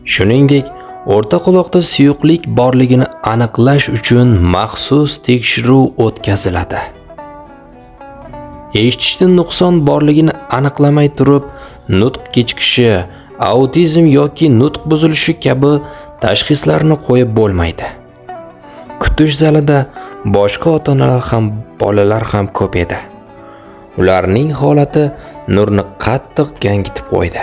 Shuningdek, o'rta quloqda suyuqlik borligini aniqlash uchun maxsus tekshiruv o'tkaziladi. Eshitishda nuqson borligini aniqlamay turib, nutq kechikishi, autizm yoki nutq buzilishi kabi tashxislarni qo'yib bo'lmaydi. Kutish zalida boshqa ota-onalar ham, bolalar ham ko'p edi. Ularning holati Nurni qattiq gangitib qo'ydi.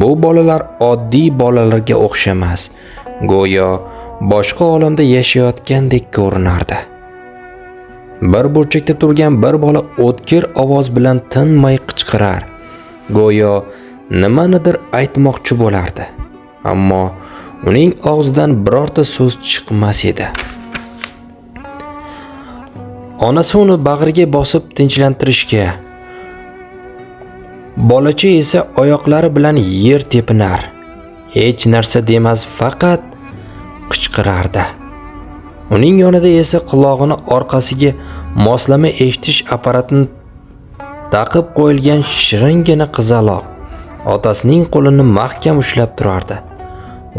Bu bolalar oddiy bolalarga o'xshamas, go'yo boshqa olamda yashayotgandek ko'rinardi. Bir burchakda turgan bir bola o'tkir ovoz bilan tinmay qichqirar, go'yo nimanidir aytmoqchi bo'lardi. Ammo uning og'zidan birorta so'z chiqmas edi. Onasi uni bag'riga bosib tinchlantirishga, bolacha esa oyoqlari bilan yer tepinar, hech narsa demas, faqat qichqirardi. Uning yonida esa qulog'ini orqasiga moslama eshitish apparatini taqib qo'yilgan shiringina qizaloq otasining qo'lini mahkam ushlab turardi.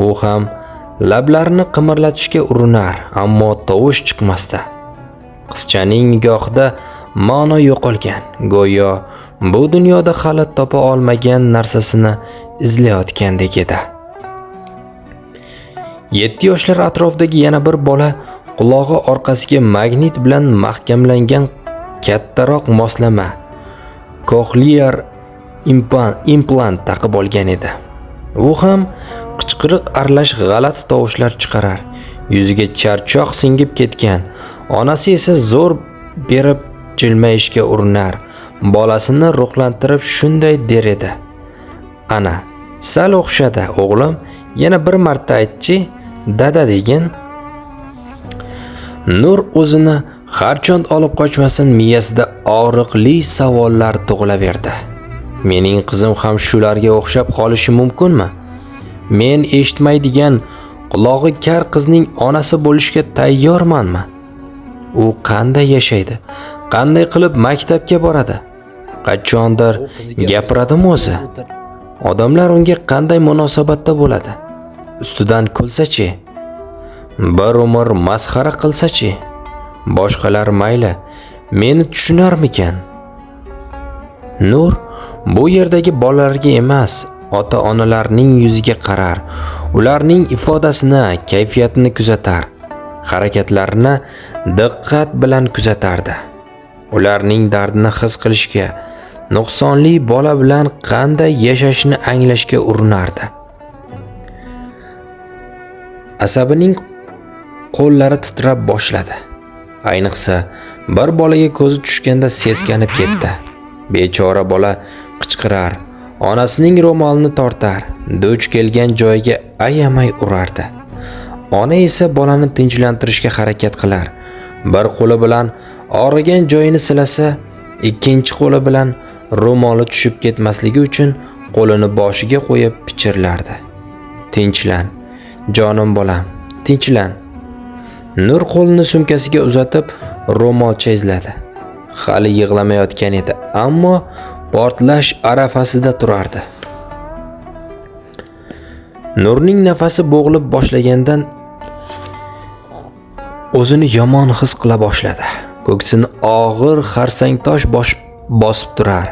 U ham lablarini qimirlatishga urinar, ammo tovush chiqmasdi. Qizchaning nigohida ma'no yo'qolgan, go'yo bu dunyoda hali topa olmagan narsasini izlayotgandek edi. 7 yoshlar atrofidagi yana bir bola qulog'i orqasiga magnit bilan mahkamlangan kattaroq moslama koxlear implant taqib olgan edi. U ham qichqiriq aralash g'alati tovushlar chiqarar, yuziga charchoq singib ketgan. Onasi esa zo'r berib jilmayishga urinar, bolasini ruhlantirib shunday der edi: "Ana, sal o'xshadi, o'g'lim, yana bir marta aytchi, dada degin." Nur o'zini harchand olib qochmasin, miyasida og'riqli savollar tug'ilaverdi. Mening qizim ham shularga o'xshab qolishi mumkinmi? Men eshitmaydigan, qulog'i kar qizning onasi bo'lishga tayyormanmi? U qanday yashaydi? Qanday qilib maktabga boradi? Qachondir gapiradimi o'zi? Odamlar unga qanday munosabatda bo'ladi? Ustidan kulsa-chi? Bir umr masxara qilsa-chi? Boshqalar mayli, meni tushunarmikan? Nur bu yerdagi bolalarga emas, ota-onalarning yuziga qarar, ularning ifodasini, kayfiyatini kuzatar, harakatlarini diqqat bilan kuzatardi. Ularning dardini his qilishga, nuqsonli bola bilan qanday yashashni anglashga urinardi. Asabining qo'llari titrab boshladi. Ayniqsa, bir bolaga ko'zi tushganda seskanib ketdi. Bechora bola qichqirar, onasining ro'molini tortar, duch kelgan joyiga ayamay urardi. Ona esa bolani tinchlantirishga harakat qilar. Bir qo'li bilan og'rigan joyini silasa, ikkinchi qo'li bilan ro'moli tushib ketmasligi uchun qo'lini boshiga qo'yib pichirlardi: "Tinchlan, jonim bolam, tinchlan." Nur qo'lini sumkasiga uzatib ro'molcha izladi. Hali yig'lamayotgan edi, ammo portlash arafasida turardi. Nurning nafasi bo'g'ilib boshlagandan o'zini yomon his qila boshladi. Ko'ksini og'ir xarsang tosh bosib turar.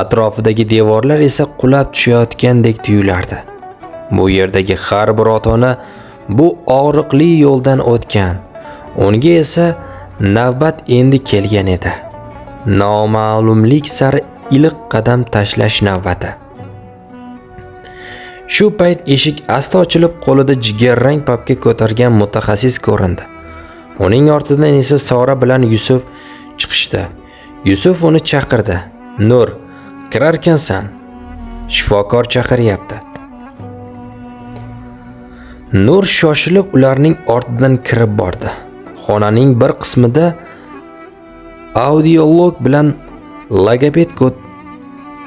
Atrofidagi devorlar esa qulab tushayotgandek tuyulardi. Bu yerdagi har bir ota-ona bu og'riqli yo'ldan o'tgan. Unga esa navbat endi kelgan edi. Noma'lumlik sari iliq qadam tashlash navbati. Shu payt eshik asta ochilib, qo'lida jigarrang papka ko'targan mutaxassis ko'rindi. Uning ortidan esa Sora bilan Yusuf chiqishdi. Yusuf uni chaqirdi. "Nur, kirarkansan. Shifokor chaqiryapti." Nur shoshilib ularning ortidan kirib bordi. Xonaning bir qismida audiolog bilan logoped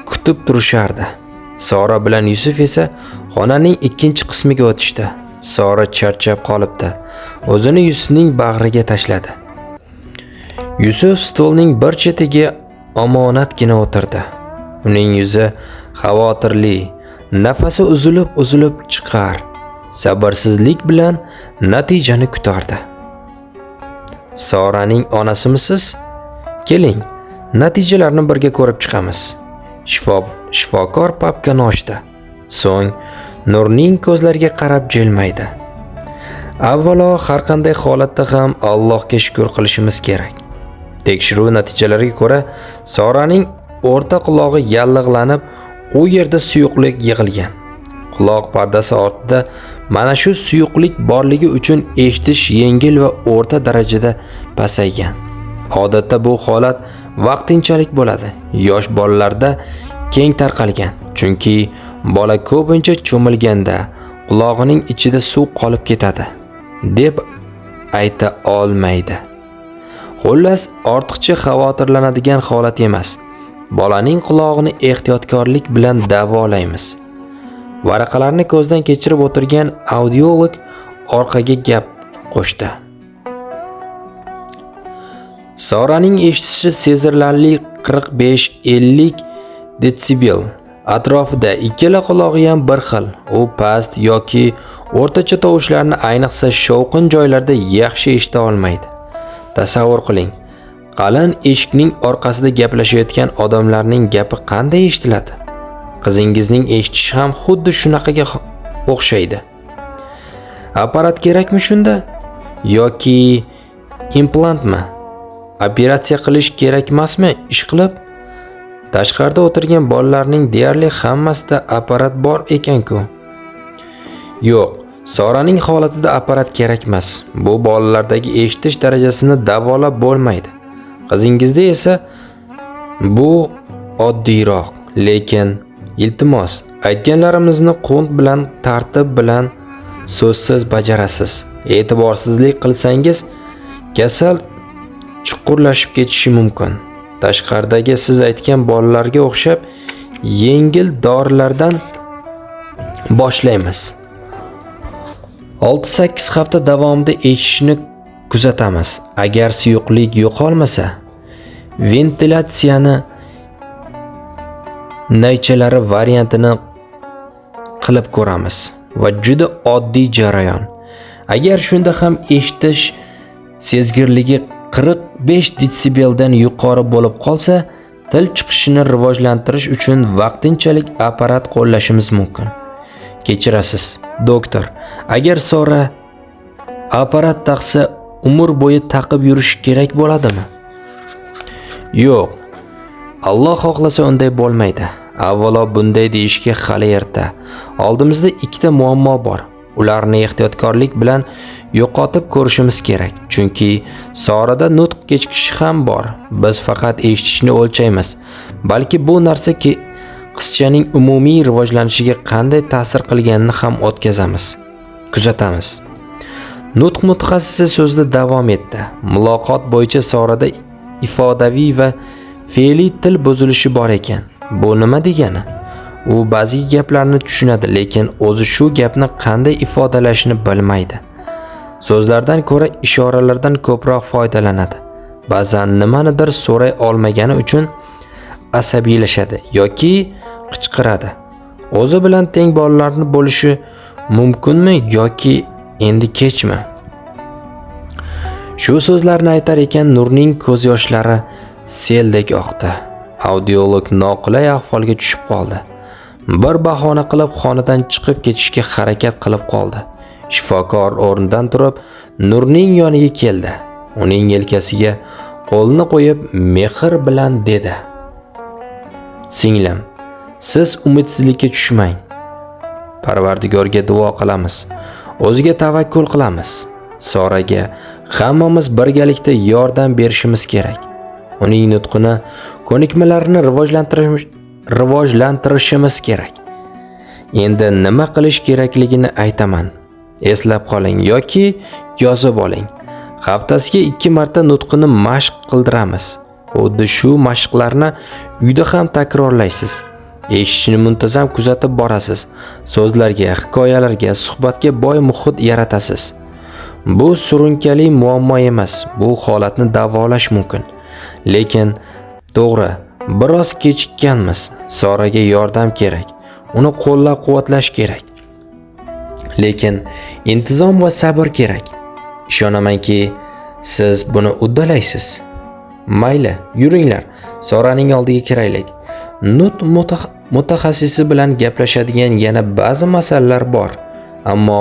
kutib turishardi. Sora bilan Yusuf esa xonaning ikkinchi qismiga o'tishdi. Sora charchab qolibdi. O'zini Yusufning bag'riga tashladi. Yusuf stolning bir chetiga omonatgina o'tirdi. Uning yuzi xavotirli, nafasi uzilib-uzilib chiqar. Sabrsizlik bilan natijani kutardi. Soraning onasimisiz? Keling, natijalarni birga ko'rib chiqamiz. Shifokor papkani ochdi. So'ng Nurning ko'zlariga qarab jilmaydi. Avvalo har qanday holatda ham Allohga shukr qilishimiz kerak. Tekshiruv natijalariga ko'ra, Soraning o'rta qulog'i yallig'lanib, u yerda suyuqlik yig'ilgan. Quloq pardasi ortida mana shu suyuqlik borligi uchun eshitish yengil va o'rta darajada pasaygan. Odatda bu holat vaqtinchalik bo'ladi. Yosh bolalarda keng tarqalgan, chunki bola ko'pincha cho'milganda qulog'ining ichida suv qolib ketadi, deb ayta olmaydi. Xullas, ortiqcha xavotirlanadigan holat emas. Bolaning qulog'ini ehtiyotkorlik bilan davolaymiz. Varaqalarni ko'zdan kechirib o'tirgan audiolog orqaga gap qo'shdi. Soraning eshitishi sezirlarli 45-50 detsibel atrofida, ikkala qulog'i ham bir xil. U past yoki o'rtacha tovushlarni, ayniqsa shovqin joylarda yaxshi eshita olmaydi. Tasavvur qiling, qalin eshikning orqasida gaplashayotgan odamlarning gapi qanday eshitiladi? Qizingizning eshitishi ham xuddi shunaqaga o'xshaydi. Apparat kerakmi shunda yoki implantmi? Operatsiya qilish kerak emasmi ish qilib? Tashqarida o'tirgan bolalarning deyarli hammasida apparat bor ekan-ku. Yo'q, Soraning holatida apparat kerak emas. Bu bolalardagi eshitish darajasini davolab bo'lmaydi. Qizingizda esa bu oddiyroq, lekin iltimos, aytganlarimizni qunt bilan, tartib bilan so'zsiz bajarasiz. E'tiborsizlik qilsangiz, kasal chuqurlashib ketishi mumkin. Tashqaridagi siz aytgan bolalarga o'xshab yengil dorilardan boshlaymiz. 6-8 hafta davomida eshitishni kuzatamiz. Agar suyuqlik yo'qolmasa, ventilyatsiyani naychalari variantini qilib ko'ramiz va juda oddiy jarayon. Agar shunda ham eshitish sezgirligi 45 detsibeldan yuqori bo'lib qolsa, til chiqishini rivojlantirish uchun vaqtinchalik apparat qo'llashimiz mumkin. Kechirasiz, doktor, agar Sora apparat taqsa, umr bo'yi taqib yurish kerak bo'ladimi? Yo'q. Alloh xohlasa unday bo'lmaydi. Avvalo bunday deyishga hali erta. Oldimizda ikkita muammo bor. Ularni ehtiyotkorlik bilan yo'qotib ko'rishimiz kerak. Chunki Sorada nutq kechikishi ham bor. Biz faqat eshitishni o'lchaymiz. Balki bu narsa qizchaning umumiy rivojlanishiga qanday ta'sir qilganini ham o'tkazamiz, kuzatamiz. Nutq mutaxassisi so'zida davom etdi. Muloqot bo'yicha Sorada ifodaviy va fe'liy til buzilishi bor ekan. Bu nima degani? U ba'zi gaplarni tushunadi, lekin o'zi shu gapni qanday ifodalashni bilmaydi. So'zlardan ko'ra ishoralardan ko'proq foydalanadi. Ba'zan nimanidir so'ray olmagani uchun asabiylashadi yoki qichqiradi. O'zi bilan teng bolalarni bo'lishi mumkinmi yoki endi kechmi? Shu so'zlarni aytar ekan Nurning ko'z yoshlari seldek oqdi. Audiolog noqulay ahvolga tushib qoldi. Bir bahona qilib xonadan chiqib ketishga harakat qilib qoldi. Shifokor o'rnidan turib Nurning yoniga keldi. Uning yelkasiga qo'lini qo'yib mehr bilan dedi: "Singlim, siz umidsizlikka tushmang. Parvardigorga duo qilamiz. O'ziga tavakkul qilamiz. Soraga hammamiz birgalikda yordam berishimiz kerak. Uning nutqini, ko'nikmalarini rivojlantirishimiz kerak. Endi nima qilish kerakligini aytaman. Eslab qoling yoki yozib oling. Haftasiga 2 marta nutqini mashq qildiramiz. Xuddi shu mashqlarni uyda ham takrorlaysiz. Eshitishni muntazam kuzatib borasiz. So'zlarga, hikoyalarga, suhbatga boy muhit yaratasiz. Bu surunkali muammo emas. Bu holatni davolash mumkin. Lekin to'g'ri, biroz kechikkanmiz. Soraga yordam kerak. Uni qo'llab-quvvatlash kerak. Lekin intizom va sabr kerak. Ishonamanki, siz buni uddalaysiz. Mayli, yuringlar, Soraning oldiga kiraylik. Nutq mutaxassisi bilan gaplashadigan yana ba'zi masalalar bor. Ammo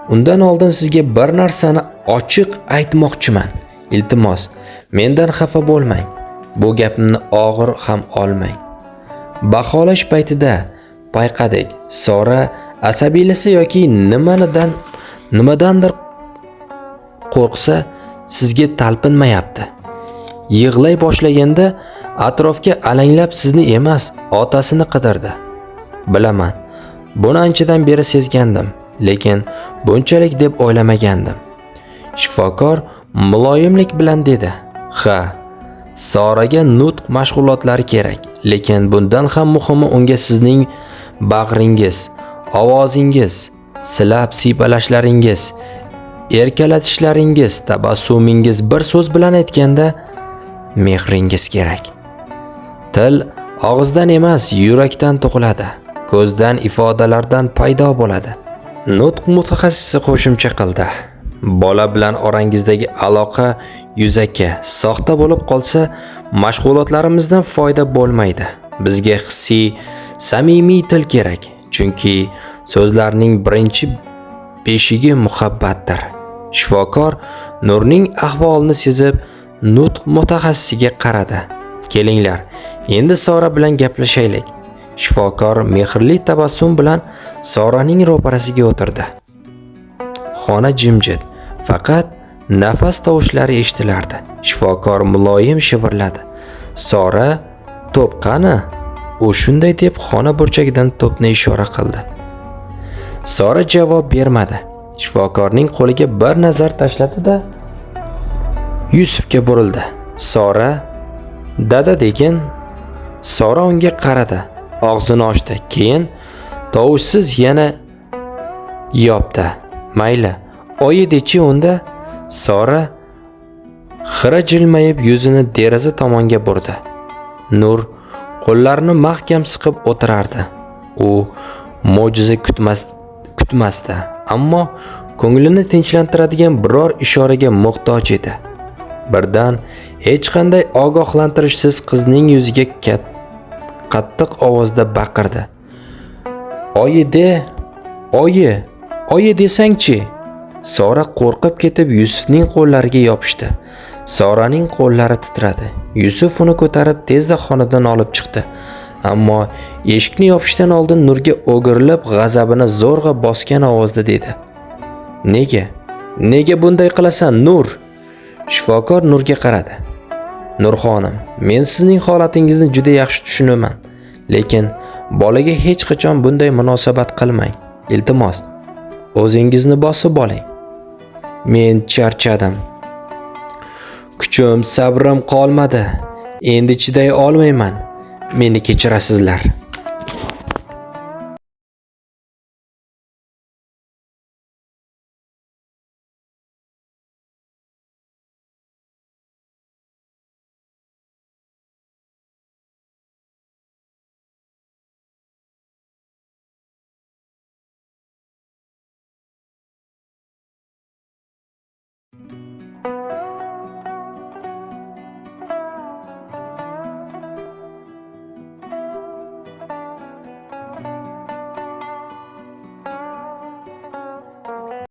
undan oldin sizga bir narsani ochiq aytmoqchiman. Iltimos, mendan xafa bo'lmang. Bu gapimni og'ir ham olmang. Baholash paytida payqadik, Sora asabiylasa yoki nimadandir qo'rqsa, sizga talpinmayapti. Yig'lay boshlaganda atrofga alanglab sizni emas, otasini qidirdi. Bilaman, buni anchadan beri sezgandim, lekin bunchalik deb o'ylamagandim. Shifokor muloyimlik bilan dedi: "Ha, Soraga nutq mashg'ulotlari kerak, lekin bundan ham muhimi unga sizning bag'ringiz, ovozingiz, silab siypalashlaringiz, erkalatishlaringiz, tabassumingiz, bir so'z bilan aytganda mehringiz kerak. Til og'izdan emas, yurakdan tug'iladi, ko'zdan, ifodalardan paydo bo'ladi." Nutq mutaxassisi qo'shimcha qildi: "Bola bilan orangizdagi aloqa yuzaki, soxta bo'lib qolsa, mashg'ulotlarimizdan foyda bo'lmaydi. Bizga hissiy, samimiy til kerak, chunki so'zlarning birinchi beshigi muhabbatdir." Shifokor Nurning ahvolini sezib, nutq mutaxassisiga qaradi. "Kelinglar, endi Sora bilan gaplashaylik." Shifokor mehrli tabassum bilan Soraning ro'parasiga o'tirdi. Xona jimjit, faqat nafas tovushlari eshitilardi. Shifokor muloyim shivirladi: "Sora, to'p qani?" U shunday deb xona burchagidan to'pni ishora qildi. Sora javob bermadi. Shifokorning qo'liga bir nazar tashladi-da, Yusufga burildi. "Sora, dada degin." Sora unga qaradi, og'zini ochdi, keyin tovushsiz yana yopdi. "Mayli, oyi dechi unda." Sora xira jilmayib yuzini deraza tomonga burdi. Nur qo'llarini mahkam siqib o'tirardi. U mo'jiza kutmasdi, ammo ko'nglini tinchlantiradigan biror ishoraga muhtoj edi. Birdan hech qanday ogohlantirishsiz qizning yuziga qattiq ovozda baqirdi: "Oyi de, oyi, oyi desangchi!" Sora qo'rqib ketib Yusufning qo'llariga yopishdi. Soraning qo'llari titradi. Yusuf uni ko'tarib tezda xonadan olib chiqdi. Ammo eshikni yopishdan oldin Nurga o'girilib, g'azabini zo'rg'a bosgan ovozda dedi: "Nega? Nega bunday qilasan, Nur?" Shifokor Nurga qaradi. "Nurxonim, men sizning holatingizni juda yaxshi tushunaman, lekin bolaga hech qachon bunday munosabat qilmang. Iltimos, o'zingizni bosib oling. Men charchadim. Kuchim, sabrim qolmadi. Endi chiday olmayman. Meni kechirasizlar."